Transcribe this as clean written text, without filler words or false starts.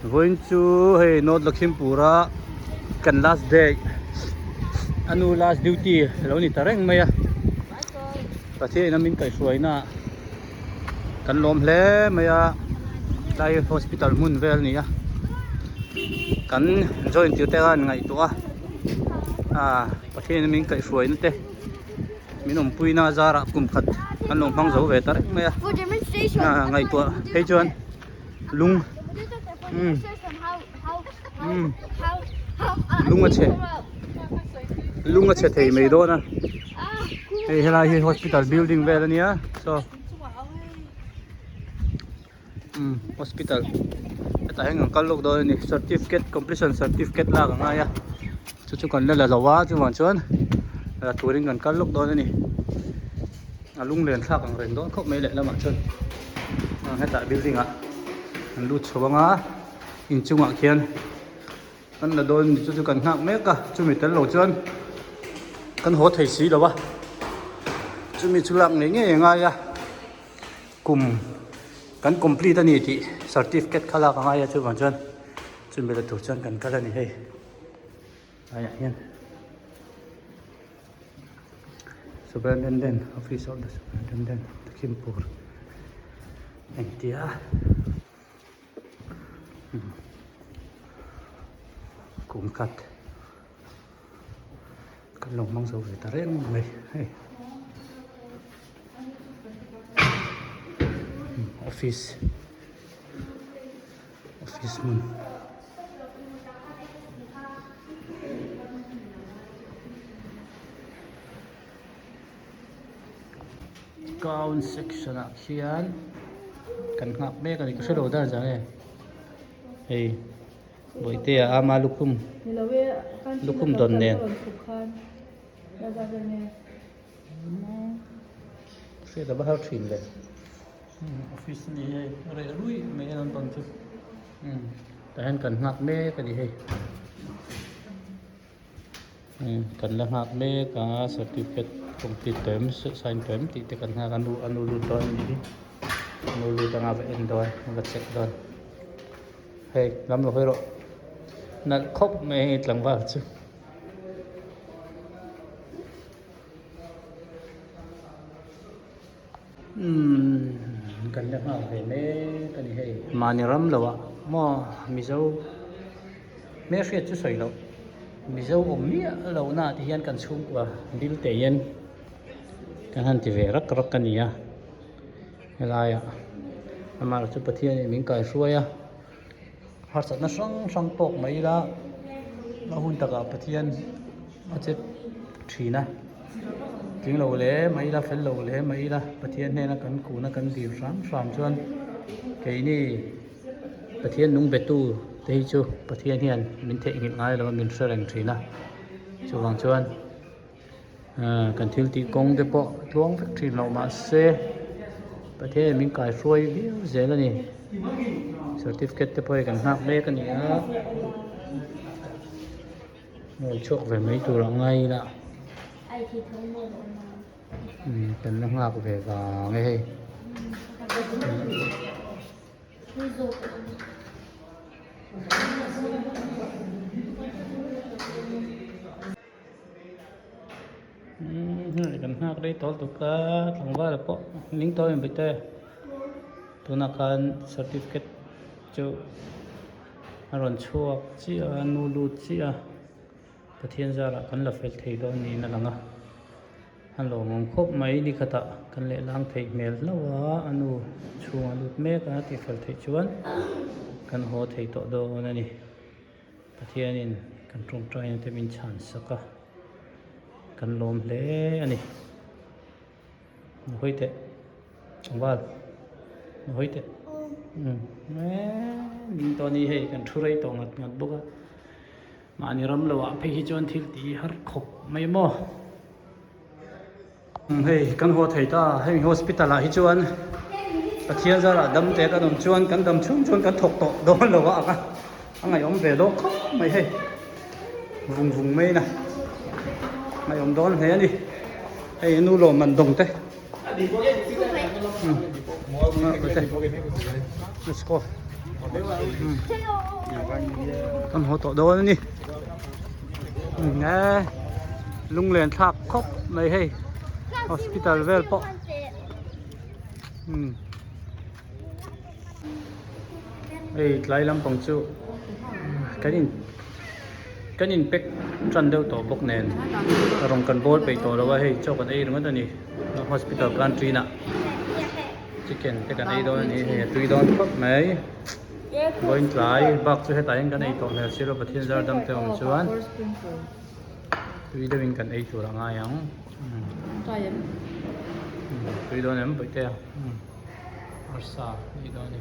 Vawiin chu hei North Lakhimpur-a kan last day a nu last duty a lo ni ta reng mai a Pathian in a min kaihhruaina ah kan lawm hle mai a tlai hospital hmun vel a ni a kan join tir te khan ngaihtuah a ah Pathian in a min kaihhruaina te. Min awmpuina a zarah kum khat an lo hmang zo ve ta reng mai a ah ngaihtuah phei chuan lung umm umm lung a chhe lung a chhe thei mai dawn a hei helai hi hospital building vel a nia saw umm hospital hetah hian kan kal lawk dawn a ni certificate completion certificate lak a ngai a chu chu kan la la lo a chuvang chuan la turin kan kal lawk dawn a ni a lunglen thlak ang reng dawn khawp mai lehlamah chuan hetah building ah an lut chho ang a inchungah khian kan la dawn ni chu chu kan nghak mek a chumi tel lo chuan kan haw thei si lo a chumi chu lak ngei ngei a ngai a. Kum kan complete a ni tih certificate kha lak a ngai a chuvang chuan chumi la tur chuan kan kal a ni hei tlaiah hian Superintendent office of the superintendent Lakhimpur engtia kum khat. Kan lo hmang zo ve ta reng mai hei office office hmun gown section ah khian kan nghak mek a ni ka hrelo dar zang e hei. Bawihtea ama lukhum lukhum dawn nen hriat a va har thin ve office a ni hei reh ruih mai a an rawn chu tah hian kan nghak mek a ni hei kan la nghak mek a certificate complete tawh em sign tawh em tih te kan nghak a nu a nu lut dawn a nih hi a nu lut anga va en dawn a va check dawn. Hei lam lo hawi rawh nalh khawp mai hei tlangval chu. Umm kan la nghak ve mek a ni hei. Mahni ram lo ah maw Mizo hmelhriat chu sawi loh Mizo awm miah lo na ah te hian kan chhungkua bil te hian kan han ti ve rak rak a ni a. Helaiah amah chu Pathianin min kaihruai a, harsatna hrang hrang tawk mai ila a hun takah Pathian a che thin a, tling lo hle mai ila fel lo hle mai ila Pathian hnena kan kun a kan dil hram hram chuan keini Pathian nung betu te hi chu Pathian hian min theihnghilh ngai lo a min hre reng thin a chuvang chuan. Kan thil tih kawng te pawh tluang vek thin loh mahse Pathian in min kaihruai viau zel a ni certificate te pawh hi kan nghak mek a ni a rawn chhuak ve mai tur a ngai ila kan la nghak ve vang e hei. Kan nghak rei tawh tuk a tlangval pawh ning tawh em bete tunah khan certificate chu a rawn chhuak chiah a nu lut chiah a Pathian zarah kan la fel thei dawn niin a lang a a lawmawm khawp mai ni khatah kan lehlang theih hmel hlauh a a nu chhungah lut mek a tihfel theih chuan kan haw thei tawh dawn a ni. Pathianin kan tawngtaina te min chhan sak a, kan lawm hle a ni. Na hawi teh, tlangval, na hawi teh. Umm ning tawh a ni hei kan thu rei tawh ngat ngat bawk a, mahni ram lo ah phei hi chuan thil tih har khawp mai maw. Hei kan haw thei ta hemi hospital ah hi chuan Pathian zarah dam te kan awm chuan kan dam chhung chuan kan thawk tawh dawn lo a ang a a ngaihawm ve dawn khawp mai hei vung vung mai na ngaihawm dawn hle a ni hei nu lawm man dawng te let's go. Kan haw tawh dawn a ni. E lunglen thlak khawp mai hei hospital vel pawh. Hei tlai lampang chu kan in kan in pack tan deuh tawh bawk nen rawng kan bawl peih tawh lo a hei chaw kan ei ringawt a ni hospital canteen ah chicken te kan ei dawn a ni hei a tui dawn khawp mai vawiin tlai bak chu hetah hian kan ei tawh hmel si lo Pathian zar dam te awm chuan tui deuhin kan ei tur a ngai ang tui dawn em bawihtea. Arsa a ni dawn a ni.